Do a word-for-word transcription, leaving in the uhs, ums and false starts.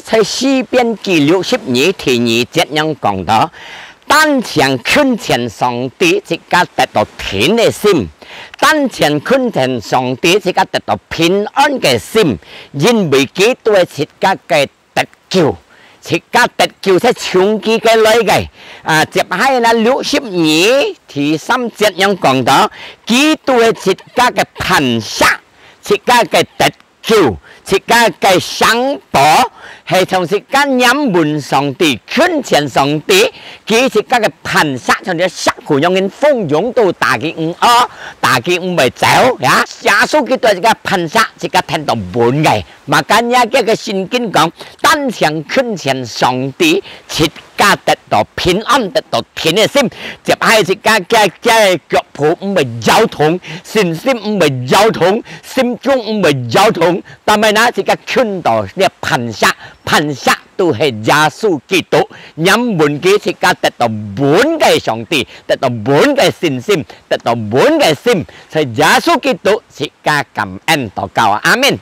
在詩篇記六十二第二節樣講到：單淨近前上帝，自家得到定个心；單淨近前上帝，自家得到平安个心，因為佢對自家个得救，自家得救係從佢个來个。啊，接下來六十二第三節樣講到：佢對自家个磐石，自家个得救，自家个城堡，係從自家仰望上帝，近前上帝，佢自家个磐石，像隻石牯樣形，風湧到打佢毋哦，打佢毋會走呀。耶穌基督自家磐石，自家聽到穩个。Makanya个聖經講，單淨近前上帝，自家得到平安，得到定个心。接下來自家个个腳步毋會搖動，信心毋會搖動，心中毋會搖動。但係呢，自家近到這磐石，磐石就係耶穌基督。仰望佢，自家得到穩个上帝，得到穩个信心，得到穩个心。在耶穌基督，自家感恩禱告。阿門。